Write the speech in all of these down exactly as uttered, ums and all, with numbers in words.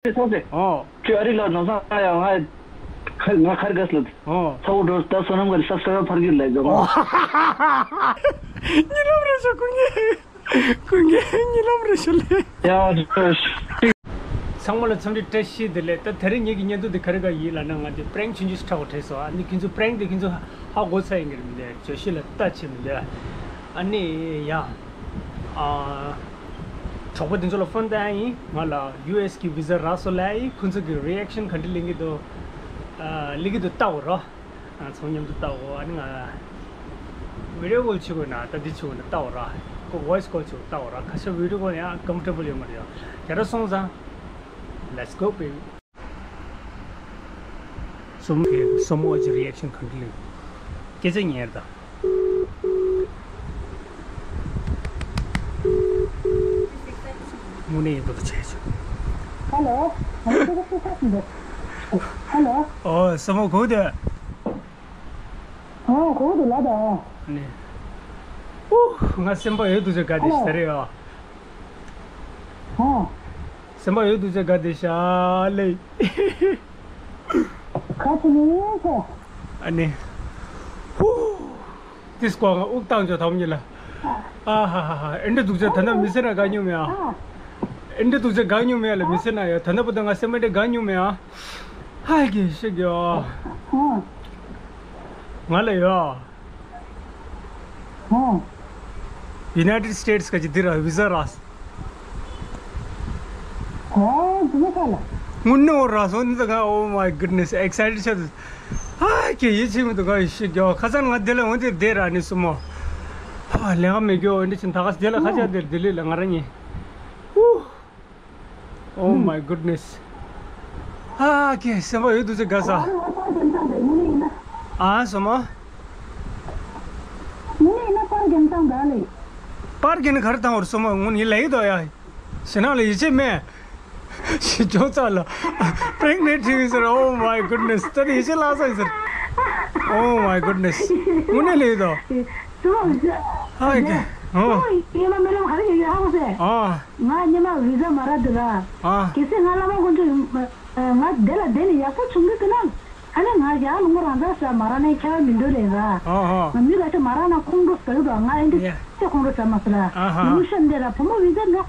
ཚོགས་ཏེ། ཨོ། ཁྱོད་ཨ་རི་ལ་ནོ་ས་ཡ་ང་ཁ་ང་ཁར་གས་ལ། ཨོ། ཚ་བོ་འགྲོ་ད་བསོད་ནམས་ག་ལ་ས་ས་ཕར་གྱི་ལ་ཇོ། ཉི་ལམ་རེ་ཤོ་ཀུ་ངེ་ཀུ་ངེ་ཉི་ལམ་རེ་ཤོ་ལེ། ཡ། ཚང་མ་ལ་འཚམས་འདྲི་བཀྲ་ཤིས་བདེ་ལེགས། ད་དེ་རིང་ངེད་ཀྱི་བརྙན་ཐུང་འདི་ག་རེ་ག་ཡིན་ལབ་ན། ང་འདི་པྲེང་ཆུང་ཆུང་ཞིག་འཁྲབ་དགོས་དྲན་སོང་། ཨ་ནི་ཁྱེད་ཚོ་པྲེང་འདི་ཁྱེད་ཚོ་ཧ་གོ་ཚར་ཡིན་གྱི་རེད་མི་འདུག་བརྗོད་གཞི་ལ་ལྟ་བྱེད་མི་འདུག་ཨ་ནི་ཡ། ཨ། གྲོགས་པོ་དེ་ཚོ་ལ་ཕོན་བཏང་ཡིན། ང་ལ་ཡུ་ཨེས་ཀྱི་བི་ཟ་རག་སོང་ལབ་ཡིན། ཁོང་ཚོ་གི་རི་ཨེག་ཤན་ག་འདྲ་ལེན་གྱི་འདུག་ཨ། ལེན་གྱི་འདུག་ལྟ་འོ་རོ། ང་ཚོ་མཉམ་དུ་ལྟ་འོ། ཨ་ནི་ང་བི་ཌི་ཡོ་ཀོལ་བྱེད་དགོས་ན་ད་འདི་བྱེད་དགོས་ན་ལྟ་འོ་རོ། ཁོ་ཝོ་ཡིས་ཀོལ་བྱེད་དགོས་ལྟ་འོ་རོ། ཁ་ཤས་བི་ཌི་ཡོ་ཀོལ་ཡང་ཀམ་ཕོར་ཊེ་བལ་ཡོད་མ་རེད་ཡ། དེ་འདྲ་སོང་ཙང་། Let's go baby། སོ་མོ་གི་སོ་མོ་གི་རི་ཨེག་ཤན་ག་འདྲ་ལེན། སྐད་ཆ་ཉན་ད། དངོས་གནས་ཡིན་པ་དང་བྱས་བྱུང་། ཧེ་ལོ། ཧེ་ལོ། ཨོ་སོ་མོ་གོ་དེ། ཨོ་གོ་དེ་ལ་ད། ནི། ཨུ། ང་སེམས་པ་ཡོད་དུ་ཆ་ག་དེ་ཤ་རེད་ཨ། ཨོ། སེམས་པ་ཡོད་དུ་ཆ་ག་དེ་ཤ་ལེ། ཁ་ཆེ་ནི་ཁོ། ཨ་ནི། ཧུ། ཏིས་ཀོ་ང་དབུགས་བཏང་ཆོག་དམ་ཉིད་ལ། ཨ་ཧ་ཧ་ཧ། ཨེ་འདྲ་སྡུག་ཅག་ད་ནམ་མི་སེར་ན་དགའ་མྱོང་མེད་ཨ། ཨེ་འདྲ་སྡུག་ཅག་དགའ་མྱོང་མེད་ལ་མི་སེར་ན་ཡ། ད་ནམ་པོ་ད་ང་སེམས་མེད་འདྲ་དགའ་མྱོང་མེད་ཨ། ཧ་གི་ཤི་གི་ཨ། ང་ལ་ཡོད་ཨ། ཨོ། United States ག་ཅི་འདི་ར་བི་ཟ་ར། ཨོ་འདི་ནི་ཁ་ལ། དངོས་གནས་འོ་ར་སོང་འདི་ད་ག Oh my goodness excited ཆགས་འདུག་ཨ་ཀྱེ་ཡིད་ཆེས་མི་འདུག་ག་ཡི་ཤི་རྒྱོ་ཁ་སང་ང་འདི་ལ་འོ་འདིར་བསྡད་ར་ནི་སུ་མོ། ཧ་ལས་ཀ་མེད་རྒྱོ་འདི་ཕྱིན་ད་ག་འདི་ལ་ཁ་ཆག་འདིར་ལྡི་ལི་ལ་ང་ར་ཉེ། ཧུ། Oh my goodness། ཨ་ཀྱེ་སེམས་པ་ཡོད་དུ་ཅི་དགའ་ས། ཨ་སོ་མ། པར་གྱི་ནི་གར་བཏང་བར་སོ་མ་ངུ་ནི་ལ་ཡི་དོ་ཡ། ཞེ་ནང་ལ་ཡི་ཆེ་མེད། ཞེ་ཅོ་ཙ་ལ། པྲེང་ནེ་ཁྲིང་ཟེར། Oh my goodness། ད་ནི་ཡི་ཆེ་ལ་ས་ཟེར། Oh my goodness། ངུ་ནི་ལ་ཡི་དོ། ཧ་ཀྱེ། ཨོ། ཨོ། ང་ཉི་མ་བི་ཟ་མ་རག་འདུག་ར། ཨ། གལ་སྲིད་ང་བླ་མ་དཀོན་མཆོག་ཡིན། ང་འདི་ལ་བསྡད་ནས་ཡག་པོ་བྱུང་གི་འདུག་ན། ཨ་ནི་ང་ཡར་ལུང་པ་རང་ཚ་ས་མ་རག་ནས་ཁྱད་པར་མི་འདུག་ལས་ར། ཨ་ཨ། ང་མི་ལ་ཆ་མ་རག་ན་ཁོང་ཁྲོ་ཟ་གི་འདུག་ང་ཨེ་འདྲ་ཡ། ཆེ་ཁོང་ཁྲོ་ཟ་མ་ཟ་ར། ཨ་ཧ། ང་མི་ཤ་འདི་ར་བུ་མོ་བི་ཟ་ནོ།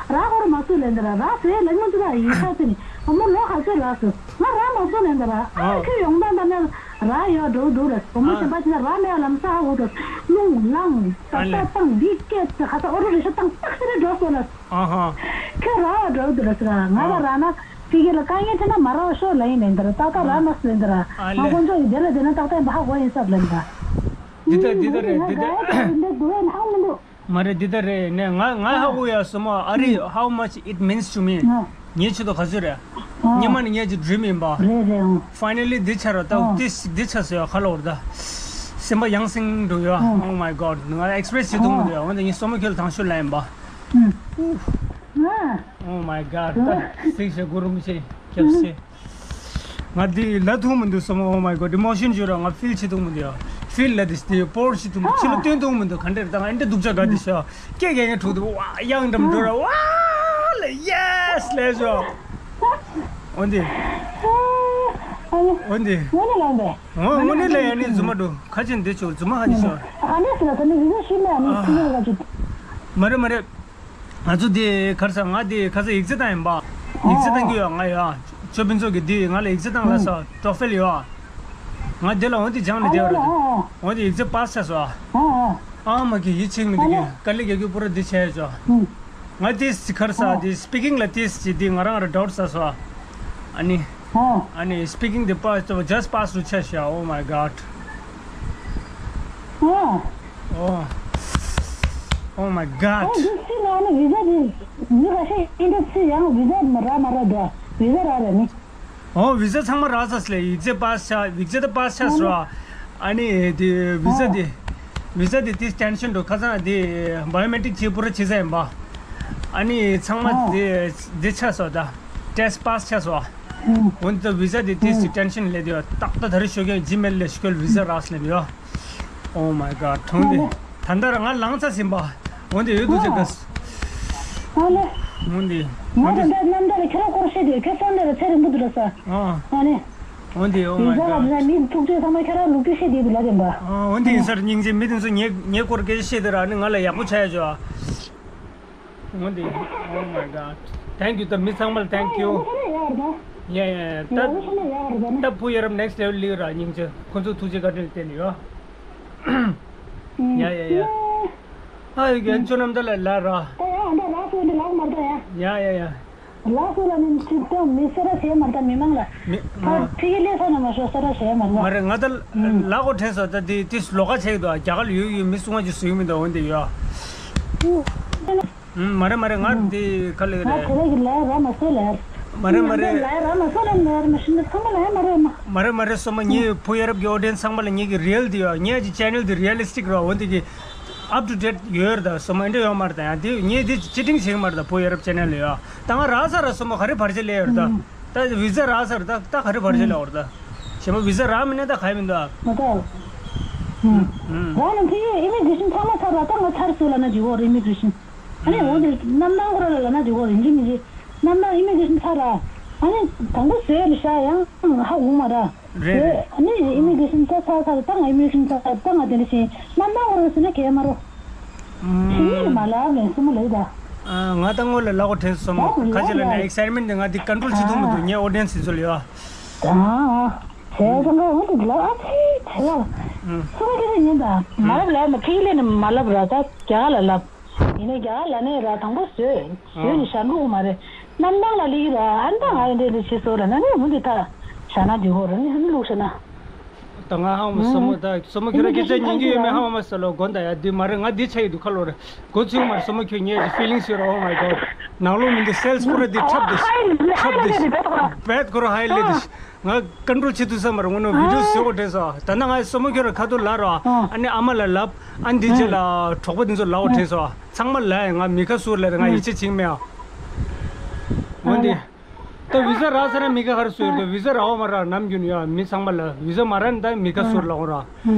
རག་གོ་ར་མ་སུ་ལེན་འདི་ར་རག་ཟེར་ལེན་མི་འདུག་ར་ཡིན་ས་ཟེར་ནས་བུ་མོ་ལོ་ག་ཚོད་རག་སུ་ང་རག་མ་སུ་ལེན་འདི་ར། ཨ་ཁྱོད་ཡོང་ད་ད་ནས་རག་ཡོད་འགྲོ་འདུག་ར། བུ་མོ་ཨ་གཞན་པ་ཅི་ན་རག་མེད་ལམ་ས་ཧ་འུ་འགྲོ། རླུང་ལངས། ཨ་ལེ། ད་བཏང་འདི་སྐད་ཆ་ཁ་ས་ཨོ་རོ་རེ་ཤ་བཏང་ཏག་ས་རེ་འགྲོ་སོང་ལ། ཨ་ཧ། ཁྱོད་ར་བ་འགྲོ་འདུག་ལ་ཟེར་ང་ལ་ར་ན་ཕི་གེ་ལ་དཀའ་ངལ་ཆེ་ན་མ་ར་བ་ཤོག་ལ་ཡིན་ལེན་འདི་ར་ཏག་ཏག་ར་མ་སུ་ལེན་འདི་ར། ཨ་ང་ལེ། དཀོན་མཆོག་ཡིན་དེ་ལ་དེ་ན་ཏག་ཏག་ཡིན་པ་ཧ་གོ་ཡིན་སབ་ལེན་འདི་ར། འདི་ད་འདི་ད་རེད་འདི་ད། ང་ཡ་འདི་འདུག་ཨེ་ཧ་མི་འདུག་མ་རེད་འདི་ད་རེད་ནས་ང་ང་ཧ་གོ་ཡ་སོ་མ་ཨ་རི་how much it means to me། ངའི་ཆེད་དུ་ག་ཚོད་རེད། སྔོན་མ་ནི་ངའི་ཀྱི་dream་ཡིན་པ། རེད་རེད། ཨང་། Finally འདི་ཆ་ར་ད་ཨང་། ཏིས་འདི་ཆ་སོ་ཡ་ཁ་ལོ་ར་ད། སེམས་པ་ཡང་སེང་འགྲོ་ཡ། ཨང་། Oh my god ང་express བྱེད་ཐུབ་མི་འདུག་ཡ། འོན་ཏེ་ངའི་སོ་མ་ཁྱོད་ལ་དང་ཤོད་ལ་ཡིན་པ། ཨུ། Oh my god ད་སིག་ཤེ་གུ་རུ་མི་ཆེ་ཁྱབ་སེ། ང་འདི་ལ་ཐུག་མི་འདུག་སོ་མ། Oh my god emotion བརྗོད་ར་ང་feel བྱེད་ཐུབ་མི་འདུག་ཡ། Feel ལ་འདི་འདི་པོར་བྱེད་ཐུབ་མི་འདུག་ཕྱི་ལ་སྟོན་ཐུབ་མི་འདུག་ག་འདྲ་རེད་ད་ང་འདི་སྡུག་ཅག་ག་འདི་ཤ། སྐད་རྒྱག་མཁན་ཕྲུག་འདུག་ཝ་དབྱངས་འགྲམ་འགྲོ་ར་ཝ་ལ་yes ལས་བྱོས། འོན་ཏེ། འོན་ཏེ། འོ་དངོས་གནས་ལ་ཡ་ནི་རྫུན་མ་འགྲོ་ཁ་ཆེན་འདི་ཆོག་རྫུན་མ་ཧ་ནི་ཤོག་མ་རེད་མ་རེད། ང་ཚོ་འདི་གར་ས་ང་དེ་གར་ས་ཡིག་ཚད་བཏང་ཡིན་པ། ཡིག་ཚད་བཏང་གི་ཡོད་ང་ཡ། ཆོས་ཕུན་ཚོགས་ཀྱི་འདི་ང་ལ་ཡིག་ཚད་བཏང་ལ་ས་ཊོ་ཧྥེལ་ཡོད། ང་དེ་ལ་འོ་དེ་སྦྱང་ནས་བསྡད་ཡོད་རེད། འོ་དེ་ཡིག་ཚད་པཱ་སི་ཆགས་སོ། ཨ་མ་གི་ཡིད་ཆེས་མི་འདུག་གི་དཀའ་ལས་རྒྱག་རྒྱུ་པུ་ར་འདི་བྱས་ཡོད་ཆོག་ང་དེ་གར་ས་དེ་speaking ལ་དེ་ཅི་དེ་ང་རང་ར་doubt ས་སོ། ཨ་ནི། ཨ་ནི་speaking དེ་པཱ་just པཱ་སུ་ཆ་ཤ། Oh my god. Oh. Oh my god. འདི་སི་ང་ནི་བི་ཟ་འདི་མི་ཁ་ཤས་ཨིན་འདྲ་སི་ཡང་བི་ཟ་མ་ར་མ་ར་འདུག་བི་ཟ་ར་ར་ནི། ཨོ་བི་ཟ་ཚང་མ་རག་ཚར་སོང་ལེ། ཡིག་ཚད་པཱ་སི་ཆགས་ཡིག་ཚད་དེ་པཱ་སི་ཆགས་སོང་། ཨ་ནི་དེ་བི་ཟ་དེ་བི་ཟ་དེ་དེ་extension འགྲོ་ཁ་སང་དེ་biometric བྱས་པུ་ར་བྱས་ཚར་ཡིན་པ། ཨ་ནི་ཚང་མ་དེ་དེ་ཆགས་སོང་ད། test པཱ་སི་ཆགས་སོང་། འོན་ཏེ་བི་ཟ་དེ་དེ་extension ལས་དེ་ཏག་ཏག་ད་རེ་ཤོད་མཁན་ཇི་མེལ་ལས་ཤོད་བི་ཟ་རག་སོང་ལེ་ཡོ། Oh my god གྲོང་དེ། ད་ལྟ་ར་ང་ལངས་ཚར་ཟིན་པ། འོན་ཏེ་ཡོད་དུ་ཆ་ག་སི། ཨ་ལེ། འོན་ཏེ། ང་འོན་ཏེ། དེ་འདྲ་གནམ་བདག་ལ་ཁྱེད་རང་སྐོར་བཤད་དེ་ཁྱོད་སོང་དེ་ལ་ཚེ་རིང་པོ་འདུག་ལ་ས། ཨ། ཨ་ནི། འོན་ཏེ། Oh my God. མི་ཐུག་ཚོད་ཚང་མ་ཁྱེད་རང་ལུག་ཁྱུ་བཤད་དེ་འདུག་ལ་དེ་འབའ། ཨ། འོན་ཏེ་ཡིན་སར་སྙིང་རྗེ། མི་དེ་ཚོ་ངའི་ངའི་སྐོར་སྐད་ཆ་བཤད་དེ་ར་ནི་ང་ལ་ཡག་པོ་ཆགས་ཡ་ཅོ། འོན་ཏེ། Oh my God. Thank you. ད་མི་ཚང་མ་ལ་thank you. ཡ་ཡ་ཡ། ད། ད་བུ་ཡ་རབས་next level ལི་ར་སྙིང་རྗེ། ཁོ་ཚོ་ཐུགས་རྗེ་བཀའ་དྲིན་བརྟེན་ཡོད། ཡ་ཡ་ཡ། ཨ་ཡོད་གན་ཅོ་ནམ་ད་ལ་ལ་ར། ད་ཡ་ཨ་ད་ལགས་སོ་འདི་ལགས་མར་ད་ཡ། ཡ་ཡ་ཡ། ལགས་སོ་ལ་ནི་ཅིག་ད་མི་སེ་ར་བྱས་མར་ད་མི་མང་ལ། མི། ད་ཕི་གི་ལས་ས་ན་མ་ཤོ་སེ་ར་བྱས་མར་ད། མ་རེད་ང་ད་ལ་གོ་དྲན་སོ། ད་དེ་དེ་ལོ་ཀ་ཆེ་གི་འདུག་རྒྱ་གར་ལ་ཡོད་ཡོད་མི་སུ་ང་ཅིག་སུ་ཡོད་མི་འདུག་འོན་ཏེ་ཡོད། ཨུ། མ་རེད་མ་རེད། ང་འདི་ག་ལེ་རེད། ང་དེ་ལ་གི་ལ་ར་མ་སོ་ལ། མ་རེད་མ་རེད། ལ་ར་མ་སོ་ལ་ནོར་མ་ཤི་ན་ཚང་མ་ལ་ཡ་མ་རེད་མ། མ་རེད་མ་རེད། སོ་མ་ངའི་བུ་ཡ་རབས་ཀྱི་audience ཚང་མ་ལ་ངའི་གི་real དེ་ཡོད། ངའི་ཅི་channel དེ་realistic རོ། འོ་འདི་གི་up to date ཡོད་རེད། ད་སོ་མ་འདྲ་ཡོད་མ་རེད། ད་ཡང་དེ་ངའི་དེ་cheating བྱེད་ཀྱི་མ་རེད། ད་བུ་ཡ་རབས་channel ལ་ཡོད། ད་ང་རག་ས་ར་སོ་མ་ག་རེ་བར་ཆད་ལས་ཡོད་རེད་ད། ད་visa རག་ས་ར་ད་ད་ག་རེ་བར་ཆད་ལས་ཡོད་རེད་ད། གཞན་པ་visa རག་མི་ནས་ད་ག་ཡ་མི་འདུག་ཨ། མ་ད། ཨུ། རང་ལ་ཕི་immigration ཚང་མ་ཚར་ར་ད་ང་ཚར་སོ་ལ་ན་ཇི་བོ་རེད་immigration། ཨ་ནི་འོ་དེ་གནམ་ཐང་ཁོ་ར་ལ་ལ་ན་དེ་གོ་རིན་གྱི་མི་རེད། གནམ་ཐང་immigration ཚར་ར། ཨ་ནི་དང་པོ་བཟོས་རེད་ཤག་ཡང་ཧ་གོ་མ་ར། རེད་རེད། ཨ་ནི་immigration ཚར་ཚར་ཚར་ད་ང་immigration ཚར་ད་ང་དེ་འདྲ་བྱས་གནམ་ཐང་ཁོ་ར་ཟེར་ན་གས་མ་རོ། ཕྱི་ཉིན་མ་ལབ་ལན་སུ་མ་ལབ་ད། ང་ད་སྔོན་ལ་ལ་གོ་དྲན་སོང་། ཁ་ཅིག་ལ་ནི་excitement དེ་ང་དེ་control བྱེད་ཐུབ་མི་འདུག་ངའི་audience དེ་ཚོ་ལ་ཡོད། ད་བྱས་ཙང་ང་འོ་དེ་ལ་ཨ་ཙི་བྱས་ལ། སུ་མ་གས་ཉན་ད་མ་ལབ་ལ་མ་ཕྱི་ལས་ནི་མ་ལབ་ར་ད་རྒྱ་ལ་ལབ། ཡིན་ནའི་རྒྱ་གར་ལ་ནས་ར་དང་པོ་བཟོས། བཟོས་ནས་བཞག་འགྲོ་གི་མ་རེད། གནམ་ཐང་ལ་ལི་ར་ཨ་ནི་ད་ང་ཡི་འདྲེ་འདྲེ་བྱེད་སོ་ར་ན་ནི་མུ་འདི་ད་བཞག་ན་འགྲིག་གོ་ར་ནི་ཧ་ནི་ལུག་ཤ་ན། ད་ང་ཧ་མ་སོ་མོ་ད་སོ་མོ་ཁྱོད་ར་སྐད་ཆ་ཉན་གི་ཡོད་མེད་ཧ་མ་སོ་ལོ་དགོན་ད་ཡ་འདི་མ་རེད། ང་འདི་ཆ་ཡི་འདུག་ཁ་ལོ་རེད། མགོ་ཚུགས་མ་རེད། སོ་མོ་ཁྱོད་ཉལ་གི་feelings ཡོད་ར། Oh my God. ནང་ལོགས་མི་འདི་sales ཁོ་ར་འདི་འཁྲབ་འདི་འཁྲབ་འདི་བེད་ཁོ་ར་ཧ་ཡི་ལེ་འདི། ང་control བྱེད་ཐུབ་ས་མ་རེད། ངོ་ནོ་video བཟོ་གོ་དྲན་སོང་། ད་ནང་ང་སོ་མོ་ཁྱོད་ར་ཁ་ཐུག་ལ་རོ། ཨ་ནི་ཨ་མ་ལ་ལབ། ཨ་འདི་རྗེས་ལ་གྲོགས་པོ་འདི་ཚོ་ལ་འོ་དྲན་སོང་། ཚང་མ་ལ་ཡ་ང་མི་ཁ་སུར་ལ་ང་ཡིད་ཆེས་བྱིང་མེད་ཨ། འོན་ཏེ། ད་visa རག་ཚར་ན་མི་ཁ་ཧར་སུ་ཡོད་དོ། visa རག་བ་མ་རག་ནམ་རྒྱུན་ཡ་མི་ཚང་མ་ལ་visa མ་རག་ན་ད་མི་ཁ་སུར་ལ་འོ་ར།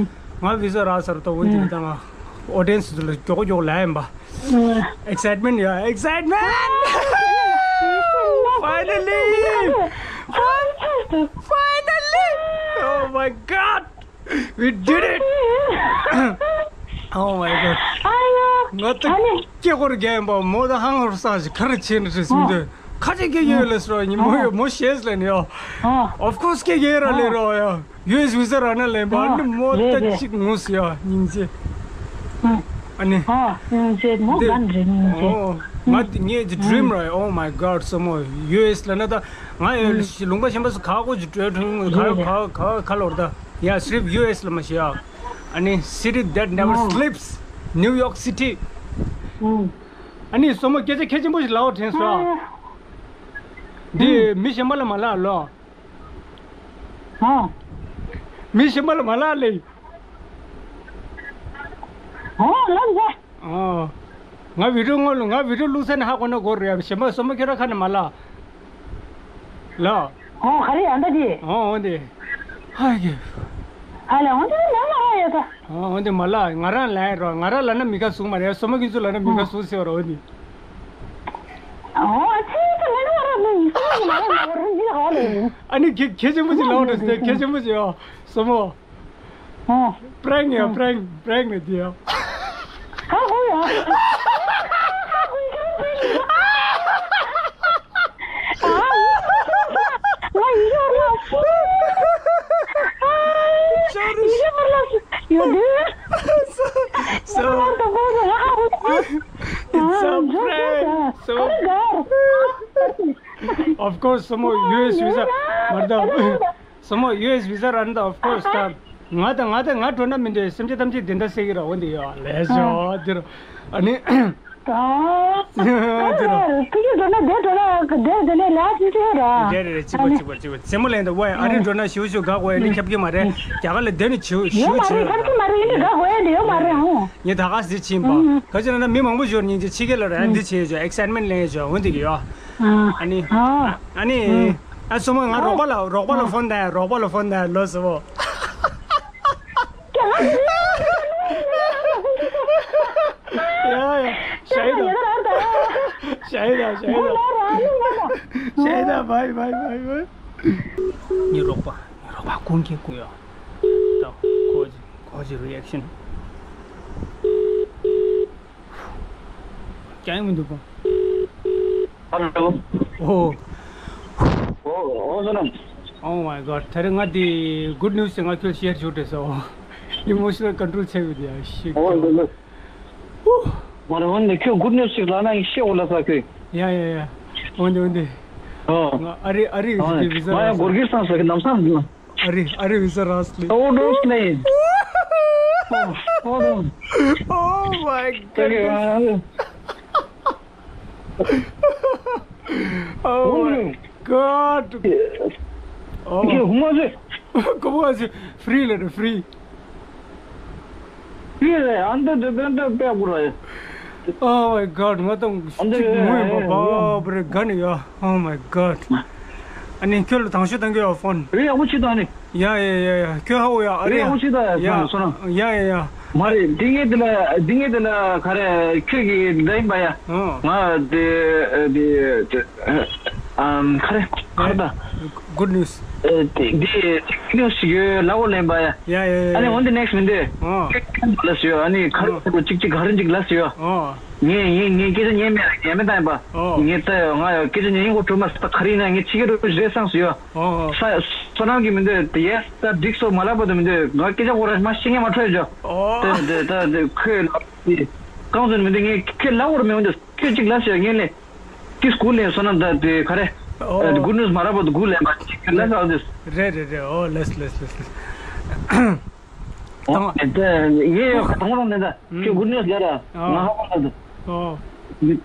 ང་visa རག་ཚར་དོ། འོན་ཏེ་ད་ང་audience ཚོ་ལ་མགྱོགས་མགྱོགས་ལ་ཡིན་པ། Excitement ཡ་excitement. Finally! Finally! Oh my God! We did it! Oh my God! ང་ད་སྐྱེ་སྐོར་རྒྱག་ཡིན་པ་མོ་ད་ཧང་ཧོར་ས་ཞིག་ག་རེ་བྱེད་ནི་རེད་སུན་དོན་ཁ་ཅིག་སྐྱེ་ཡོད་ལ་སོ་ཉི་མོ་ཡོད་མོ་ཤེས་ལ་ནི་ཡོ། Of course སྐྱེ་ཡོད་ར་ལས་རོ་ཡ། ཡུ་ཨེས་བི་ཟ་རག་ན་ལེན་པ་ཨ་ནི་མོ་ད་ཅིག་ངུས་ཡ་སྙིང་རྗེ། ཨ་ནི། ཨ་ཨ་ཅེ་མོ་གན་རེད་སྙིང་རྗེ། ཨོ། ང་དེ་ངའི་གི་dream རེད། Oh my God སོ་མོ་ཡུ་ཨེས་ལ་ན་ད་ང་ཡོད་ལུང་པ་གཞན་པ་སུ་ག་གོ་ཅི་བྲོས་བྲོས་ག་ག་ག་ག་ལོར་ད་ཡ་སྲིབ་ཡུ་ཨེས་ལ་མ་ཤི་ཡ། ཨ་ནི་city that never sleeps New York City. ཨ་ནི་སོ་མོ་སྐད་ཆ་གལ་ཆེན་པོ་ཞིག་ལབ་དྲན་སོང་། འདི་མི་གཞན་པ་ལ་མ་ལབ་ལོ། ཨ། མི་གཞན་པ་ལ་མ་ལབ་ལེ། ཨོ་ལབ་ཟ། ཨོ། ང་video ངོ་ལ་ང་video བླུགས་ས་ནས་ཧ་གོ་ན་གོ་རེད་ཡ། གཞན་པ་སོ་མོ་ཁྱོད་ར་ཁ་ནས་མ་ལབ། ལ། ཨོ་ག་རེ་ཡ་འདྲ་དེ། ཨོ་འོ་འདི། ཧ་གི། ཨ་ལ་འོ་འདི་ལ་ལ་ཡ་ད། ཨོ་འོ་འདི་མ་ལབ། ང་རང་ལབ་ཡ་རོ། ང་རང་ལབ་ན་མི་ཁ་ཟུག་མ་རེད། སོ་མོ་ཁྱོད་ཚོ་ལབ་ན་མི་ཁ་ཟུག་ཟེར་བ་རོ་འོ་འདི། ཨོ་ཨ་ཚེ་ད་ལ་ལ་ར་ལ་ཡིན་སོ་མ་ལ་ལ་ར་འདི་ཧ་ལ་ཡིན། ཨ་ནི་གལ་གལ་ཆེན་པོ་ཅིག་ལབ་འདུག་ཟེར། གལ་ཆེན་པོ་ཅིག་ཡོད་སོ་མོ། ཨོ། prank ཡ་prank prank ནི་དེ་ཡ། ཧ་གོ་ཡ། So, it's a prank. So, of course, སོ་མོ་ཡུ་ཨེས་བི་ཟ་མ་རེད་ད། སོ་མོ་ཡུ་ཨེས་བི་ཟ་རག་ན་ད་of course ད་ང་ད་ང་ད་ང་འགྲོ་ན་མི་འདོད། སེམས་ཅན་ཐམས་ཅད་བདེན་མཐའ་གསལ་གྱི་ར་འོ་འདི་ཡོད་ལས་ཤོག་འདི་རུ་ཨ་ནི། འདི་རུ། ཕ་གི་འགྲོ་ན་བདེ་འགྲོ་ན་བདེ་བདེ་ནས་ལས་ཅི་ཅི་ར། རེད་རེད་གཅིག་པ་གཅིག་པ་གཅིག་པ་རྩེད་མོ་ལེན་ད་ཝེ་ཨ་རི་འགྲོ་ན་ཞུ་ཞུ་དགའ་གོ་ཡ་འདི་ཁྱབ་ཀྱི་མ་རེད། རྒྱ་གར་ལ་བསྡད་ནས་ཞུ་ཞུ་ཡོད་མ་རེད་ཁྱབ་ཀྱི་མ་རེད་ཡིན་ནི་དགའ་གོ་ཡ་འདི་ཡོད་མ་རེད་ཧོ། ངས་ད་ག་སེ་ཕྱིན་པ། ག་ཅི་ན་ན་མི་མང་པོ་ཞོར་སྙིང་རྗེ་ཕྱི་རྒྱལ་ལ་ར་འདི་བྱེད་ཡོད་excitement ལེན་ཡོད་འོ་འདི་གི་ཡོད། ཨ་ནི། ཨ་ནི། ཨ་སོ་མ་ང་རོགས་པ་ལ་རོགས་པ་ལ་ཕོན་ད་རོགས་པ་ལ་ཕོན་ད་ལོ་སོ། ཡ་ཡ་ཤ་ཡི་ད། ཤ་ཡི་ད་ཤ་ཡི་ད། ཤ་ཡི་ད། བའི་བའི་བའི་བའི། ངའི་རོགས་པ། ངའི་རོགས་པ་ཀུན་མཁྱེན་ཀུན་ཡོད། ད་ཁོ་ཅི་ཁོ་ཅི་རི་ཨེག་ཤན། ཀྱང་མི་འདུག་གོ། ཧ་ལོ། ཨོ། ཨོ་ཨོ་བསོད་ནམས། Oh my god. ད་རེས་ང་དེ་good news ཞིག་ང་ཁྱོད་ཤེར་ཞུ་འདྲ་སོ། Emotional control ཆེ་བའི་དེ་ཤིག་ཨོ་ལོ་ལོ། ཨོ། མ་རེད། འོན་ཏེ་ཁྱོད་good news ཞིག་ལབ་ན་ངས་ཤེས་འོ་ལ་ས་ཁྱོད། ཡ་ཡ་ཡ། འོན་ཏེ་འོན་ཏེ། ཨོ། ང་ཨ་རི་ཨ་རི་ཨོ་ཡི་ཟི་བི་ཟ་ང་ཡང་རག་སོང་། སྒོར་གིར་སང་ས་ཁྱོད་ནམ་སང་། ཨ་རི་ཨ་རི་བི་ཟ་རག་སོང་། ཨོ་ནོ་སི་ལེ། ཨོ་ཨོ་ནོ། Oh my goodness. Oh my god. Oh. ཁྱོད་ཧུ་མ་ཟེ། ཁོ་བ་ཟེ། Free ལེ་རེད། Free. ཡེ་ཨན་ཏ་ཏ་ཏ་ཏ་པེ་གུ་ར་ཡེ། Oh my god. ང་དང་ཅིག་ངུ་ཡིན་པ་བ་བ་རེ་ག་ནི་ཡ། Oh my god. ཨ་ནི་ཁྱོད་ལ་དང་ཤོས་དང་གི་ཡ་ཕོན། རེ་ཡག་པོ་ཅིག་དང་ནི། ཡ་ཡ་ཡ་ཡ། ཁྱོད་ཧ་འོ་ཡ། ཨ་རེ་རེ་ཡག་པོ་ཅིག་དང་ཡ། ཡ་སོ་ན། ཡ་ཡ་ཡ། མ་རེད། འདི་ངས་འདི་ལ་འདི་ངས་འདི་ལ་ག་རེ་ཁྱོད་ཀྱི་འདི་ཡིན་པ་ཡ། ཨོ། ང་འདི་འདི་ཨམ་ག་རེ་ག་རེ་ད། Good news. འདི་good news ཞིག་ཡོད་ལ་འོ་ལེན་པ་ཡ། ཡ་ཡ་ཡ། ཨ་ནི་འོན་ཏེ་next མི་འདི། ཨོ། ཁྱོད་ལ་སུ་ཡོད། ཨ་ནི་ག་རེ་ཨོ། ཅིག་ཅིག་ག་རེ་ཅིག་ལ་སུ་ཡོད། ཨོ། ངས་ངས་ངས་སྐད་ཆ་ཉན་མེད་ཉན་མེད་བཏང་ཡིན་པ། ཨོ། ངས་ད་ང་ཡ་སྐད་ཆ་ཉན་ཡིན་གོ་གྲོལ་མ་སོང་ད། ག་རེ་ཡིན་ན་ངས་ཕྱི་རྒྱལ་འགྲོ་རེད་བསམ་སོང་ཡ། ཨོ། ས་བསོད་ནམས་ཀྱི་མི་འདོད་དེ་ཡས་ད་འགྲིག་སོང་མ་ལབ་པ་དུ་མི་འདོད། ང་སྐད་ཆ་གོ་ར་མ་ཤེས་ངས་མ་འཕྲོད་ཅོ། ཨོ། དེ་དེ་ད་དེ་ཁོས་ལབ་དེ་གང་ཟེར་མི་འདོད། ངས་ཁྱེད་ལབ་བར་མི་འོང་དེ་ཁྱོད་ཅིག་ལབ་ཤོག་ངས་ལས་ཀྱི་སྐུ་ལས་བསོད་ནམས་ད་དེ་ག་རེ། ཨོ། Good news མ་ལབ་པ་དུ་གུ་ལས་མ་ཅིག་ལབ་ཨོ་དེ། རེད་རེད་རེད། ཨོ་ལས་ལས་ལས་ལས། ཨོ། དང་། དེ་ཡེ་ཡོ་ཁ་ཐང་རང་ནས་ད་ཁྱོད་good news ལས་ར་ང་ཧ་གོ་ད། ཨོ།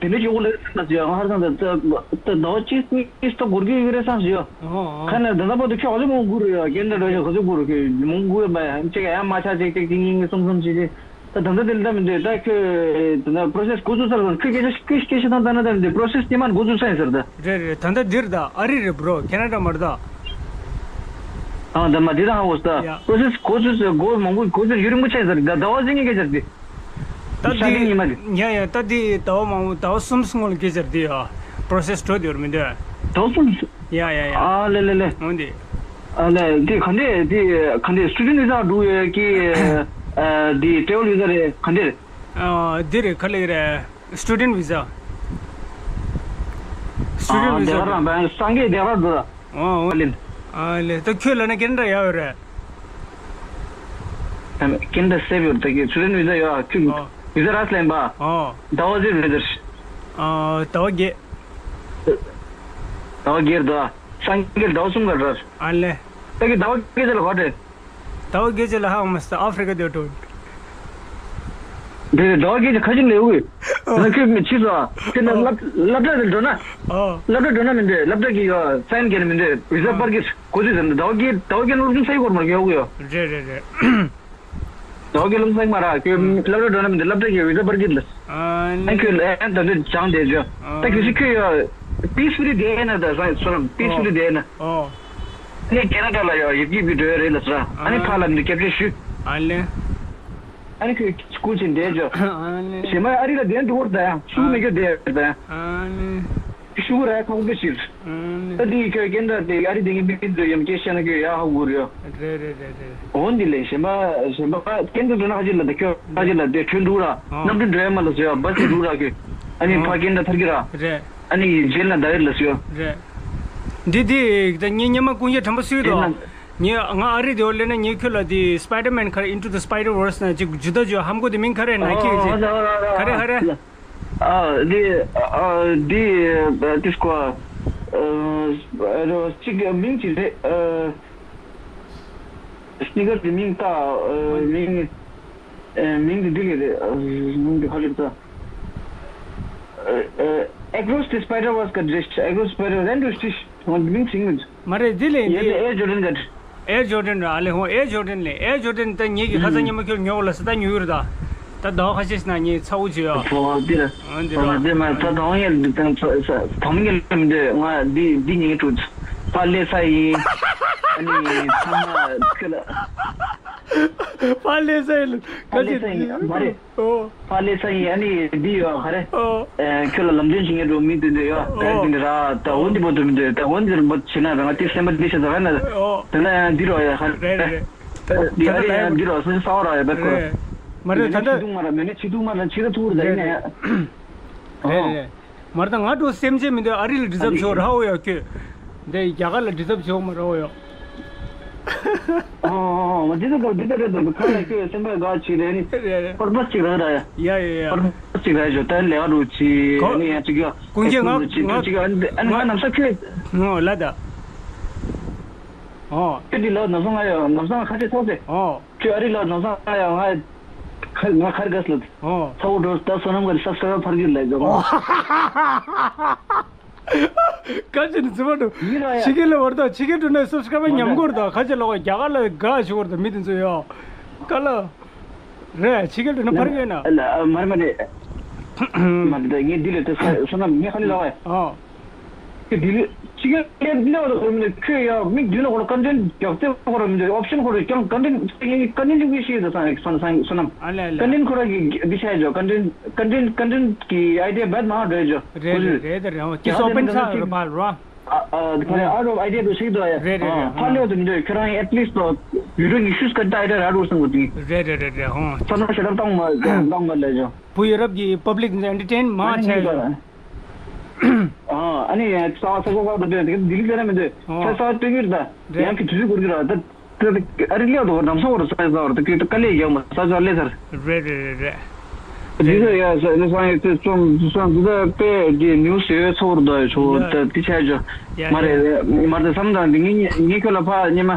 དེ་ནས་ཡོག་ལས་ས་ཡོ་ཧར་དང་ད་ད་ད་ཅི་ནི་ད་གོར་གི་ཡོད་རེད་བསམ་ཡོ། ཨོ་ཨོ། ཁ་ནས་ད་ད་པོ་དུ་ཁྱོད་ཧ་ཟི་མོ་གུ་རུ་ཡོ་རྒན་ད་རོ་ཡོ་ཧ་ཟི་གུ་རུ་ཁྱོད་མོ་གུ་ཡོ་མ་ཡ་ཅིག་ཡ་མ་ཆ་ཅིག་ཅིག་ཅིག་གཉིས་གཉིས་གསུམ་གསུམ་ཅིག་ཅིག་ད་ད་ད་དེ་ལ་ད་མི་འདོད། ད་ཁྱོད་ད་ད་process འགོ་ཚུགས་ཚར་སོང་། ཁྱོད་སྐད་ཆ་སྐད་སྐད་ཆ་དང་ད་ན་ད་མི་འདོད། Process དེ་མ་འགོ་ཚུགས་ས་ཡིན་ཟེར་ད། རེད་རེད། ད་ལྟ་འདིར་ད་ཨ་རི་རེད་bro། ཁེ་ན་ཌ་མ་རེད་ད། ཨ་ད་མ་འདི་ད་ཧ་འོ་ད། ཡ། Process འགོ་ཚུགས་ས་འགོ་མང་པོ་འགོ་ཚུགས་ཡུན་རིང་པོ་ཆགས་ཟེར་ད། ཟླ་བ་ཟིན་གྱི་སྐད་ཆ་འདི། ད་ཤ་འདི་ཉི་མ་འདི། ཡ་ཡ་ད་འདི་ཟླ་བ་མང་པོ་ཟླ་བ་གསུམ་སྔོན་ལ་སྐད་ཆ་འདི་ཡ། Process འགྲོ་འདི་ཡོད་མི་འདུག་ཟླ་བ་གསུམ། ཡ་ཡ་ཡ། ཨ་ལེ་ལེ་ལེ། འོ་འདི། ཨ་ལེ་འདི་ག་འདྲས་འདི་ག་འདྲས་student visa འགྲོ་ཡོད་ཀྱི། ཨ་འདི་travel visa རེད་ག་འདྲས་རེད། ཨ་འདི་རེད་ག་ལེ་རེད། Student visa. Student visa. ཨ་དེ་ག་རང་བན་སངས་རྒྱས་དེ་ག་རང་འདུག་ཨོ་ཨོ། ཨ་ལེ། ཨ་ལེ་ད་ཁྱོད་ལ་ན་ཀེ་ན་ཌ་ཡག་ཡོད་རེད། ཀེ་ན་ཌ་སེབ་ཡོད་ད་ཀྱི་student visa ཡོད་ཁྱོད་ཨོ། Visa རག་ལེན་པ། ཨོ། ཟླ་བ་ཟེར་རེད་ཟེར། ཨ་ཟླ་བ་བརྒྱད། ཟླ་བ་བརྒྱད་རེད་ད། སངས་རྒྱས་ཟླ་བ་གསུམ་ག་རེད། ཨ་ལེ། ད་ཀྱི་ཟླ་བ་བརྒྱད་ཚེ་ལ་ག་རེད། ཟླ་བ་བརྒྱད་ཅིག་ལ་ཧ་མ་སི་ཨ་ཧྥི་རི་ཀ་དེ་འགྲོ། འདི་ཟླ་བ་བརྒྱད་ཅིག་ཁ་ཅིག་ལས་འོས། ཨོ། ང་ཁྱོད་མི་ཕྱི་སོ། དེ་ནས་ཨོ། སློབ་སློབ་གྲྭ་དེ་འགྲོ་ན། ཨོ། སློབ་གྲྭ་འགྲོ་ན་མི་འདོད། སློབ་གྲྭ་གི་ཡོ་སའིན་གྱི་མི་འདོད། བི་ཟ་ཨོ། པར་གི་གོ་ཚོད་ཟེར་ནས་ཟླ་བ་བརྒྱད་ཟླ་བ་བརྒྱད་སློབ་སྦྱོང་ས་ཡི་གོར་མ་ཡོང་གི་ཡོ། རེད་རེད་རེད། ཟླ་བ་བརྒྱད་སློབ་སྦྱོང་ས་ཡི་མ་ར་ཁྱོད་ཨོ། སློབ་གྲྭ་འགྲོ་ན་མི་འདོད། སློབ་གྲྭ་གི་བི་ཟ་པར་གི་ལ། ཨ་ནི་ཁྱོད་ལ་ཨེ་ད་འདི་སྦྱང་བསྡད་ཅོ། ད་གལ་སྲིད་ཁྱོད་ཡོ་peacefully བསྡད་ན་ད་བཟང་སོ་རམ་peacefully བསྡད་ན། ཨོ། ཨ་ནི་ཁེ་ན་ཌ་ལ་ཡོ་ཡིབ་ཀྱི་བི་འགྲོ་ཡ་རེད་ལ་སོ་ར། ཨ་ནི་ཨ་ཕ་ལ་འདི་སྐྱབས་བཅོལ་ཞུ། ཨ་ལེ། ཨ་ནི་ཁྱོད་སྐུལ་ཕྱིན་བསྡད་ཅོ། ཨ་ལེ། གཞན་མ་ཨ་རི་ལ་བསྡད་འགྲོ་བར་ད་ཡང་ཤུགས་མི་སྐྱོ་བསྡད་ད་ཡང་། ཨ་ལེ། ཤུ་གུ་ར་ཁག་པོ་ཞིག་ཨ་ནི། ད་དེ་ཁྱོད་ཀེ་ན་ཌ་དེ་ཨ་རི་དེ་ངའི་མི་ཚོ་ཡོད་སྐད་བཤད་ན་ཁྱོད་ཡག་ཧ་གོ་རེད། རེད་རེད་རེད་རེད། འོ་འདི་ལས་གཞན་པ་གཞན་པ་ཀེ་ན་ཌ་འགྲོ་ན་ཁ་ཅིག་ལ་ད་ཁྱོད་ཁ་ཅིག་ལ་དེ་ཁྲོན་འགྲོ་ར་ཨ། གནམ་གྲུ་འགྲོ་ཡ་མ་ལ་བཟོ་ཡ་བ་སི་འགྲོ་ར་ཁྱོད་ཨ་ནི་ཨ། ཕ་ཀེ་ན་ཌ་ཐར་གི་ར། རེད། ཨ་ནི་རྗེས་ལ་ད་ཡོད་ལ་བཟོ་ཡ། རེད། འདི་འདི་ད་ངའི་སྙེ་མ་ཀུན་ཁྱེད་དྲན་པ་སུས་དོ། ངས་ང་ཨ་རི་དེ་འོ་ལེ་ན་ངས་ཁྱོད་ལ་དེ་Spider-Man ག་རེ་Into the Spider-Verse ན་ཅིག་ཇུ་ད་ཇུ་ཧམ་གོ་དེ་མིང་ག་རེ་ན་ཁྱེད་ཀྱི་ཅིག་ག་རེ་ག་རེ། ཨ་འདི་ཨ་འདི་ཏིས་ཀོ་ཨ་རོ་གཅིག་མིང་ཅིག་རེད། ཨ་སི་ནི་ཀར་གི་མིང་ད་ཨ་མིང་ཨ་མིང་འདི་འདི་གི་རེད། ཨ་མིང་འདི་ཧ་ལས་ད་ཨ་Across the Spider-Verse ག་རེད། Across Spider-Verse ཨེན་ཌྲུ་སི་ཊིས་ཧོན་མིང་ཅིག་མིན། མ་རེད་འདི་ལས་ཡེ་འདི། ཨེར་ཇོར་ཌན་ག་རེད། ཨེར་ཇོར་ཌན་ར་ཨ་ལེ་ཧོ་ཨེར་ཇོར་ཌན་ལས་ཨེར་ཇོར་ཌན་ད་ངེད་ཀྱི་ཁ་སང་ཉི་མ་ཁྱོད་ཉོ་ལ་ས་ད་ཉོ་ཡོད་ར་ད། ད་ཟླ་བ་ཁ་ཤས་ཤིག་ན་ངས་ཚ་བོ་བྱོས་ཡ། ཨོ་འདི་ར། ཨོ་འདི་ར། ཨོ་འདི་མ་ད་དང་ཡེ་འདི་དང་ཚ་ཚ་དང་ཡེ་འདི་ང་འདི་འདི་ཉིན་དྲུག་པ་ལས་ས་ཡིན། ཨ་ནི་ཚང་མ་ཁྱོད་ལ། ཕར་སླེབས་ས་ཡིན། ཕར་སླེབས་ས་ཡིན། མ་རེད། ཨོ། ཕར་སླེབས་ས་ཡིན། ཨ་ནི་འདི་ཡོད་ག་རེ། ཨོ། ཨེ། ཁྱོད་ལ་ལམ་སྟོན་བྱེད་མཁན་འགྲོ་མི་དེ་འདྲ་ཡོད། ཨོ། ག་རེ་དེ་འདྲ་ར། ད་འོ་འདི་པོ་དུ་མི་འདུག་ད་འོ་འདི་རིམ་པ་བྱེད་ན་རང་དེ་སེམས་པ་འདི་ཤ་ཚ་བས་ན། ཨོ། དེ་ན་ཡང་འདི་རོ་ཡ་ག་རེ། རེད་རེད། འདི་ཨ་རེ་ཡང་འདི་རོ་སེམས་ས་བ་ར་ཡ་བས་ཁོ། རེད། མ་རེད། ད་ལྟ་ཆི་དུང་མ་ར་མེད་ན་ཆི་དུང་མ་ར་ཆི་ད་ཐུར་ད་ཡིན་ན་ཡ། རེད་རེད། མར་ད་ང་འགྲོ་སེམས་ཅན་མི་འདུག་ཨ་རི་ལ་འདྲི་ཚབ་ཞོག་ར་འོ་ཡོ་ཁྱོད། འདི་རྒྱ་གར་ལ་འདྲི་ཚབ་ཞོག་མ་ར་འོ་ཡོ། ཨོ་ཨོ་ཨོ། འདི་ཚོ་ག་འདི་ཚོ་རེད་འདུག་ཁ་ལ་ཁྱོད་སེམས་པ་དགའ་ཅིག་རེད་ནི། རེད་རེད། པར་པ་ཅིག་ར་ར་ཡ། ཡ་ཡ་ཡ། པར་པ་ཅིག་ར་ཞོ་ད་ལས་ཀ་འགྲོ་ཅི་གོ་ནི་ཡ་ཅིག་ཡ། ཀུན་མཁྱེན་ང་ཅིག་ཡ་ང་ཅིག་ཡ། ཨ་ནི་ང་ནམ་ས་ཁྱོད། ངོ་ལ་ད། ཨོ། ཁྱོད་འདི་ལ་ནམ་ས་ང་ཡ་ནམ་ས་ང་ཁ་ཆེ་ཐོག་སེ། ཨོ། ཁྱོད་ཨ་རི་ལ་ནོར་བཟང་ཡང་ང་ཁ་ང་ཁར་དགའ་སླེབས། ཨོ། ཚ་བོ་འགྲོ་ད་བསོད་ནམས་ག་རེ་སབ་སི་ཀ་རབ་ཕར་གྱུར་ལས་ཀྱང་། ཁ་ཅིག་ནི་ཚུ་བ་འགྲོ། ཡིན་ར་ཡ། ཕྱི་རྒྱལ་ལ་བར་དང་ཕྱི་རྒྱལ་འགྲོ་ནས་སབ་སི་ཀ་རབ་ཉམས་སྐོར་དང་ཁ་ཅིག་ལོག་རྒྱ་གར་ལ་དགའ་ཞུ་བར་དང་མི་དེ་ཚོ་ཡོ། ཀ་ལ། རེད་ཕྱི་རྒྱལ་འགྲོ་ན་ཕར་གྱུར་ན། མར་མ་རེད། མ་རེད་ངས་འདི་ལས་ད་བསོད་ནམས་ངས་ཁ་ལས་ལོག་ཨེ། ཨོ། དེ་ལས་ཅི་ག་ལས་ལས་བ་དང་ཁོ་མི་ཁྱོད་ཡ་མིག་མདུན་ན་ཁོ་ལ་ཀོན་ཊེན་ཊི་རྒྱག་ཚེ་ཁོ་ར་མི་འདུག་ཨོབ་ཤན་ཁོ་ར་ཀྱང་ཀོན་ཊེན་ཊི་ཀོན་ཊེན་ཊི་ཅིག་ཤེས་ད་སང་སང་སང་སོ་ནམ། ཨ་ལེ་ཨ་ལེ། ཀོན་ཊེན་ཊི་ཁོ་ར་གི་འདི་ཆ་ཡ་ཀོན་ཊེན་ཊི་ཀོན་ཊེན་ཊི་ཀོན་ཊེན་ཊི་གི་ཨའི་ཌི་ཡ་བད་མ་འགྲོ་ཡ་ཇོ། རེད་རེད་རེད་རེད། ཨོ་ཅི་སོ་པན་ས་ར་བ་ར། ཨ་ཨ་དེ་ཁོ་ར་ཨའུ་ཊི་ཨོབ་ཨའི་ཌི་ཡ་དུ་ཤིག་དོ་ཡ། རེད་རེད་རེད། ཕ་ལེ་བ་དུ་མི་འདུག་ཁྱོད་རང་ཨེ་ཊི་ལིསཊ་དོ་བི་ཌི་ཡོ་ཉི་ཤུ་སྐད་ད་ཨའི་ཌི་ཡ་ར་རུ་སང་གོ་དུ། རེད་རེད་རེད་རེད། ཧོ། ས་ན་ཤ་རབ་བཏང་མ་བཏང་མ་ལེ་ཇོ། བུ་ཡ་རབས་ཀྱི་པབ་ལིག་ཨེན་ཊར་ཊེན་མ་བྱས་ཡོད། ཨ་ནི་ཡང་ཚ་བ་ཚ་བ་བ་འདོད་དེ་ལྡི་ལི་ཟེར་ན་མི་འདོད། ཨོ། ཚ་ཚ་སྟོན་གྱི་རེད་ད། རེད། ཡང་གི་དུས་ཚོད་འགོར་གྱི་རེད་ད། ཨ་རི་ལས་དོ་ནམ་སོང་བར་ས་ཡ་ཟ་བར་ད་ཀྱི་ད་དཀའ་ལས་ཡག་མ་ས་ཚ་ལས་ཚར། རེད་རེད་རེད་རེད། འདི་ཚོ་ཡ་ས་ནི་སང་ཡ་ཚེ་ཚོམ་ཚོམ་འདི་ད་དཔེ་འདི་ནིའུ་སི་ཡོད་ཚོར་ད་ཆོ་ད་དེ་ཆ་ཇོ། ཡ་མ་རེད་ཡ། མ་རེད་བསམ་དང་འདི་ངས་ངས་ཁྱོད་ལ་ཕ་ཉི་མ་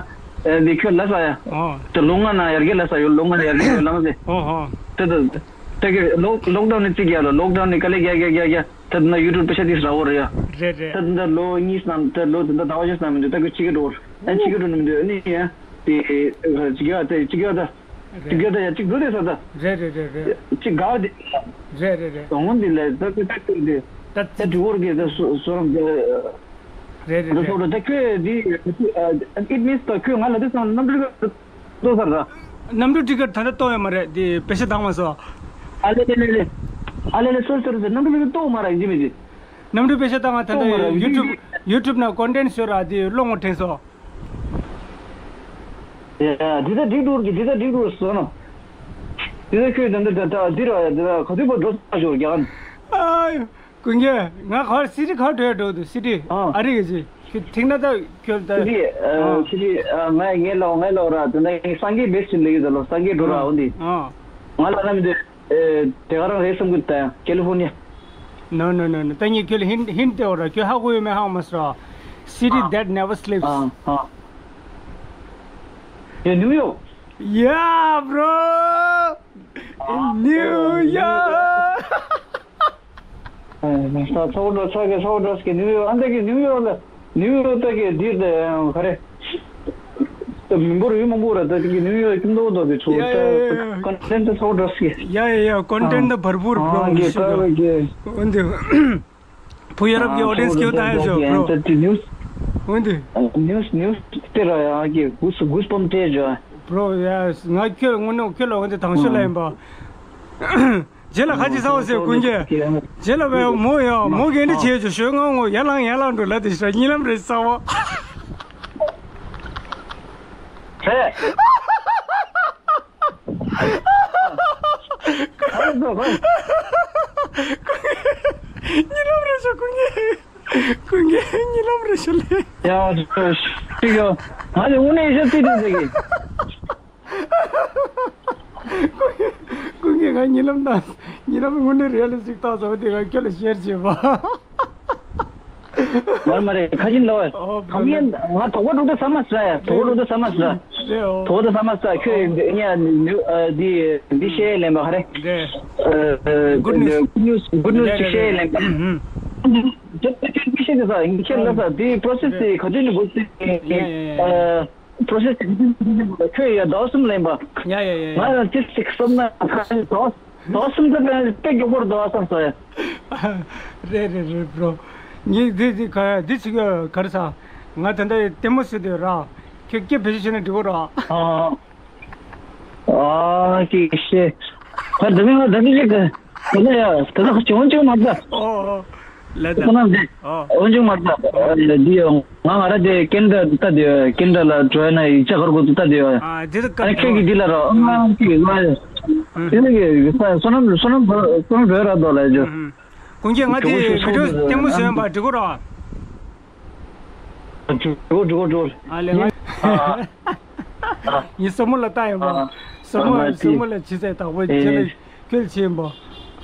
འདི་ཁྱོད་ལ་ས་ཡ། ཨོ། ད་ལོ་ལྔ་ན་ཡར་རྒྱས་ལ་ས་ཡོད་ལོ་ལྔ་ན་ཡར་རྒྱས་ཡོད་ལ་མ་ཟེ། ཨོ་ཧོ། ད་ད། ད་གི་ལོག་ལོག་ཌའུན་ནི་ཅིག་ཡ་ལ་ལོག་ཌའུན་ནི་དཀའ་ལས་རྒྱག་རྒྱག་རྒྱག་རྒྱག་ད་ན་ཡུ་ཊུབ་པེ་ཤ་ཏིས་ར་བོ་ར་ཡ། རེད་རེད། ད་ད་ལོ་གཉིས་ནང་ད་ལོ་ད་ད་ཟླ་བ་བཞི་ནང་མི་འདུག་ད་གི་ཅིག་གི་འགྲོ་ཨ་ཅིག་གི་འགྲོ་ནི་མི་འདུག་ཨ་ནི་ཡ། དེ་ཅིག་ཡ་དེ་ཅིག་ཡ་ད། ཅིག་ཡ་ད་ཡ་ཅིག་འགྲོ་དེ་ས་ད། རེད་རེད་རེད་རེད། ཅིག་ག་དེ། རེད་རེད་རེད། འོང་འདི་ལས་ད་གི་ད་གི་དེ། ད་ད་དེ་འགྲོ་བོར་གི་ད་སོ་སོ་རང་གི། རེད་རེད་ད་རེད། སོ་ར་ད་ཁྱོད་འདི། it means ད་ཁྱོད་ང་ལ་དེ་སང་རྣམ་སྤྲུལ་ལྟོ་ཟེར་ར། གནམ་གྲུ་ཊི་ཀེཊ་ད་ལྟ་གཏོང་ཡོད་མ་རེད་དེ་པེ་ཤ་བཏང་མ་སོང་། ཨ་ལེ་ལེ་ལེ་ལེ། ཨ་ལེ་ལེ་སོ་སོ་ར་ཟེར་གནམ་གྲུ་ཊི་ཀེཊ་གཏོང་མ་ར་ཡིན་གྱི་མི་གྱི། གནམ་གྲུ་པེ་ཤ་བཏང་ང་ད་གཏོང་མ་ར་ལྟ་ཡུ་ཊུབ་ཡུ་ཊུབ་ན་ཀོན་ཊེན་ཊི་བཟོས་ར་དེ་ཀློག་ངོ་དྲན་སོང་། ཡ་འདི་ད་འགྲིག་འགྲོ་གི་འདི་ད་འགྲིག་འགྲོ་སོང་ན། འདི་ད་ཁྱོད་ད་འདི་ད་ད་འདི་ར་ཡ་འདི་ད་ག་དུས་པ་འགྲོ་ས་ཞོར་རྒྱ་གར། ཨ་ཡོ། ཀུན་མཁྱེན། ང་ག་བར་སི་ཊི་ག་བར་འགྲོ་ཡ་འགྲོ་འདུག་སི་ཊི། ཨ། ཨ་རི་གི་ཅི། ཁྱོད་ཐིག་ན་ད་ཁྱོད་ད། སི་ཊི། ཨ། སི་ཊི། ཨ། ང་ངའི་ལོ་ངའི་ལོ་ར་དེ་འདྲ་སངས་རྒྱས་བེ་སི་ལེགས་ཡོད་ད་ལོ་སངས་རྒྱས་འགྲོ་ར་འོ་འདི། ཨ། ང་ལ་ན་མི་འདུག་ཨེ། དེ་ག་རང་རེད་བསམ་གི་ད་ཡང་ཀེ་ལི་ཧྥོར་ནི་ཡ། ནོ་ནོ་ནོ་ནོ། ད་ངས་ཁྱོད་ལ་ཧིན་ཧིན་སྟེར་བ་ར་ཁྱོད་ཧ་གོ་ཡོད་མེད་ཧ་གོ་མ་སོང་། City that never sleeps. ཨ། ཨ། ཡ་ནིའུ་ཡོག Yeah, bro. In New York. ཚོགས་འདུ་ཚོགས་ཀྱི་ཚོགས་འདུ་ཀྱི་ནིའུ་ཡོག་ཨ་འདི་གི་ནིའུ་ཡོག་ལ་ནིའུ་ཡོག་ད་གི་འདིར་དེ་ག་རེ། ད་མི་འབོར་ཡུལ་མང་པོ་ར་ད་གི་ནིའུ་ཡོག་ཀྱི་མདོག་མདོག་གི་ཚོགས་ད་ཀོན་ཊེན་ཊི་ཚོགས་འདུ་ཀྱི། ཡ་ཡ་ཡ། ཀོན་ཊེན་ཊི་ད་བར་པུར་བྲོ་ཨ་གི་ཤི་ད་ཇོ། གི་འོན་ཏེ། བུ་ཡ་རབས་ཀྱི་ཨོ་ཌི་ཡན་སི་སྐྱོ་ད་ཡ་ཇོ་བྲོ། ད་དེ་ནིའུ་འོན་ཏེ། ནིའུ་ནིའུ་སྟེ་ར་ཡ་གི་གུས་གུས་པམ་སྟེ་ཇོ། བྲོ་ཡ། ང་ཁྱོད་དངོས་གནས་ཁྱོད་ལ་འོན་ཏེ་དང་ཤོས་ལ་ཡིན་པ། རྗེས་ལ་ཁ་ཅིག་ཟ་བ་ཟེར་ཀུན་རྒྱལ། རྗེས་ལ་བས་མོ་ཡ་མོ་གན་འདྲ་བྱས་ཅོ་ཞོལ་ངང་ངོ་ཡར་ལངས་ཡར་ལངས་འགྲོ་ལ་དེ་ཤ་གཉིད་ལམ་རེད་ཟ་བ། ཧེ། གཉིད་ལམ་རེད་ཤོ་ཀུན་རྒྱལ། ཀུན་རྒྱལ་གཉིད་ལམ་རེད་ཤོ་ལེ། ཡ་ཅིག་ཡོ། ང་ལ་དངོས་གནས་ཤ་ཏི་ཏི་ཟེར་གི། ཀུན་གྱིས་ང་ཉི་ལམ་དང་ཉི་ལམ་དངོས་གནས་རེ་ལ་ཞིག་བཏགས་ཟེར་བ་དེ་ང་ཁྱོད་ལ་ཤེར་བྱེད་པ། མར་མ་རེད་ཁ་ཆེན་ལོ། ཨོ། ཁམ་ཡན་ང་དོག་པ་འགྲོ་ད་ས་མ་ཟ་ཡ། དོག་པ་འགྲོ་ད་ས་མ་ཟ། རེད་ཨོ། དོག་པ་འགྲོ་ས་མ་ཟ། ཁྱོད་ཡིན་འདི་འདི་ཤེས་ལེན་པ་ཧ་རེ། རེད། Good news. Good news. Good news. རེད་རེད། ཤེས་ལེན་པ། ཨུམ། ཁྱོད་ཁྱོད་འདི་ཤེས་ད་ས་ཡིན་ཁྱེད་ལ་ས་འདི་པྲོ་སེ་སི་དེ་ག་དུས་ནས་འགོ་བཙུགས། ཡ་ཡ་ཡ། པྲོ་སེ་སི་ཁྱོད་ཡ་ཟླ་གསུམ་ལེན་པ། ཡ་ཡ་ཡ་ཡ། ང་ལ་ཅི་ཞིག་བསམ་ན་ཟླ་ཟླ་གསུམ་ཙམ་ལ་དཔེ་མགྱོགས་པོར་འདུག་བསམ་སོང་ཡ། རེད་རེད་རེད་བྲོ། ངས་འདི་འདི་ག་འདི་ཅིག་ག་རེ་ཟ། ང་ད་ལྟ་ལྟད་མོ་བཟོས་དུས་ར། ཁྱོད་སྐད་བེད་སྤྱོད་བྱས་ན་འགྲིག་གོ་ར། ཨ། ཨ་ཀི་ཤེ། ཁ་འདི་མིན་ལ་ད་ནི་ཅིག་གི་ད་ལ་ཡ་ད་ལ་ཅི་འོན་ཅིག་མ་ད། ཨོ་ཨོ། ལ་ད། ཁོ་ན་འདི་ཨོ་འོན་ཅིག་མ་ད། འདི་ཡ་ང་ང་ར་དེ་ཀེན་ད་ད་དེ་ཀེན་ད་ལ་འགྲོ་ཡ་ན་ཡིག་ཆ་གར་གོ་ད་ད་དེ་ཨ་དེ་ད་ཨ་ཁྱེད་ཀྱི་འདི་ལ་རོ་ཨ་ཁྱེད་ལ་དེ་ལ་གི་ས་སོ་ནམ་སོ་ནམ་སོ་ནམ་བོད་ར་དོ་ལ་ཇོ། ཀུན་མཁྱེན་ང་དེ་བི་ཌིའོ་ལྟད་མོ་བཟོས་ཡོད་པ་འགྲིག་གོ་ར། འགྲོ་འགྲོ་འགྲོ། ཨ་ལས་ང་། ངའི་སྲུ་མོ་ལ་ལྟ་ཡོང་པ། སྲུ་མོ་སྲུ་མོ་ལ་ཇི་ཟེར་དག་པོ་ཁྱེད་ལ་ཁྱོད་ལ་ཆེན་པོ།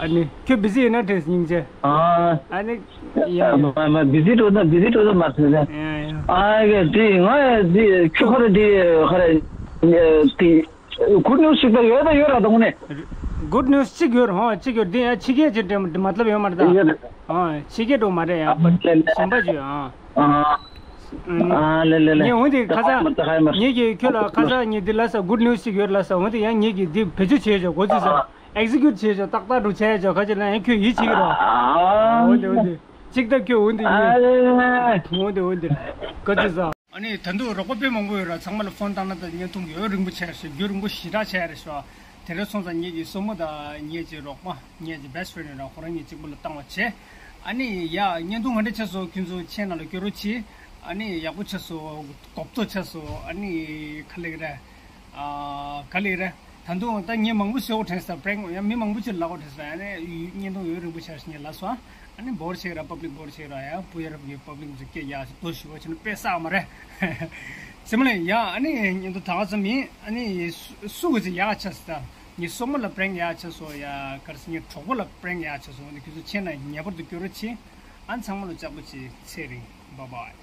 ཨ་ནི་ཁྱོད་བི་ཟི་ཡིན་ན་དྲན་སྙིང་རྗེ། ཨ་ནི། ཡ་ཡ། མ་མ་བི་ཟི་འགྲོ་ན་བི་ཟི་འགྲོ་ན་མ་ཟེར་ན། ཡ་ཡ། ཨ་ཡ་དེ་ང་དེ་ཁྱོད་ཁ་ར་དེ་ཁ་ར་དེ། གུད་ནིའུ་སི་ཞིག་ད་ཡོད་ད་ཡོད་ར་དང་ནས། གུད་ནིའུ་སི་གཅིག་ཡོད་ར་ཧོ་གཅིག་ཡོད་འདི་ཡང་ཕྱི་རྒྱལ་གྱི་འདྲ་མ་ལབ་ཡོད་མ་རེད་ད། ཡོད་རེད། ཨ་ཕྱི་རྒྱལ་འགྲོ་མ་རེད་ཡ་ཨ་ལེ་ལེ། གཞན་པ་ཅིག་ཨ། ཨ་ཨ་ལེ་ལེ་ལེ། ངས་འོན་ཏེ་ཁ་ད་སང་མ་ད་ཧ་མ་ངས་ཀྱིས་ཁྱོད་ལ་ཁ་སང་ངས་འདི་ལབ་ས་གུད་ནིའུ་སི་ཞིག་ཡོད་ལབ་ས་འོན་ཏེ་ཡང་ངས་ཀྱིས་འདི་བེད་སྤྱོད་བྱས་ཆོག་གོ་ཚོད་ས་ཨེག་སི་ཀིའུཊ་བྱས་ཆོག་ཏག་ཏག་འགྲོ་བྱས་ཆོག་ཁ་ཅིག་ལ་ཡང་ཁྱོད་ཡིད་ཆེས་ཀྱི་རོ། ཨ་འོན་ཏེ་འོན་ཏེ་གཅིག་ད་ཁྱོད་འོན་ཏེ་ཨ་ངས་ལེ་ལེ། འོན་ཏེ་འོན་ཏེ་གོ་ཚོད་ས། ཨ་ནི་ད་དུང་རོགས་པ་དཔེ་མང་པོ་ཡོད་ར། ཚང་མ་ལ་ཕོན་བཏང་ན་ད་བརྙན་ཐུང་གི་འོས་རིང་པོ་ཆགས་རེད་ཤག་རྒྱུན་རིང་པོ་ཞེ་དྲག་ཆགས་རེད་ཤག་དེ་འདྲ་སོང་ཙང་ངེད་ཀྱི་སྲུ་མོ་དང་ངེད་ཀྱི་རོགས་པ་ངེད་ཀྱི་བེ་སི་ཊི་ཕེ་རེན་ཌི་ར་ཁོ་རང་གཉིས་གཅིག་པུ་ལ་བཏང་བ་བྱས། ཨ་ནི་ཡ་བརྙན་ཐུང་ག་འདྲ་ཆགས་སོང་ཁྱོད་ཚོ་མཆན་ནང་ལ་སྐྱོར་རོགས་གྱིས། ཨ་ནི་ཡག་པོ་ཆགས་སོང་གོ་ཐོག་ཆགས་སོང་ཨ་ནི་ག་ལེགས་རེད། ཨ་ག་ལེགས་རེད། ད་དུང་ད་ངས་མང་པོ་བཟོ་དྲན་སོང་པྲེང་ཡང་མི་མང་པོ་ཅིག་ལབ་དྲན་སོང་ཨ་ནི་བརྙན་ཐུང་འོས་རིང་པོ་ཆགས་ཤག་ངས་ལབ་སོང་། ཨ་ནི་འབོར་ཆེ་ར་པབ་ལིག་འབོར་ཆེ་ར་ཡ་བུ་ཡ་རབས་ཀྱི་པབ་ལིག་ཚོ་སྐད་ཡག་ཞིག་ཏོ་ཞུ་བ་བྱས་ན་དཔེ་བསགས་མ་རེད། སེམས་ལ་ཡ་ཨ་ནི་ཉིན་ཐོ་ད་ག་ཙམ་ཡིན་ཨ་ནི་སུ་སུ་གི་ཚེ་ཡག་ཆགས་སོང་ད་ངའི་སྲུ་མོ་ལ་པྲེང་ཡག་ཆགས་སོང་ཡ་ག་རེ་ཟེར་ངའི་གྲོགས་པོ་ལ་པྲེང་ཡག་ཆགས་སོང་ཨ་ནི་ཁྱོད་ཚོ་མཆན་ནང་ངེས་པར་དུ་སྐྱོར་རོགས་གྱིས། ཨ་ནི་ཚང་མ་ལ་ལྕགས་པོ་ཆེ་ཚེ་རིང་བཱའི་བཱའི།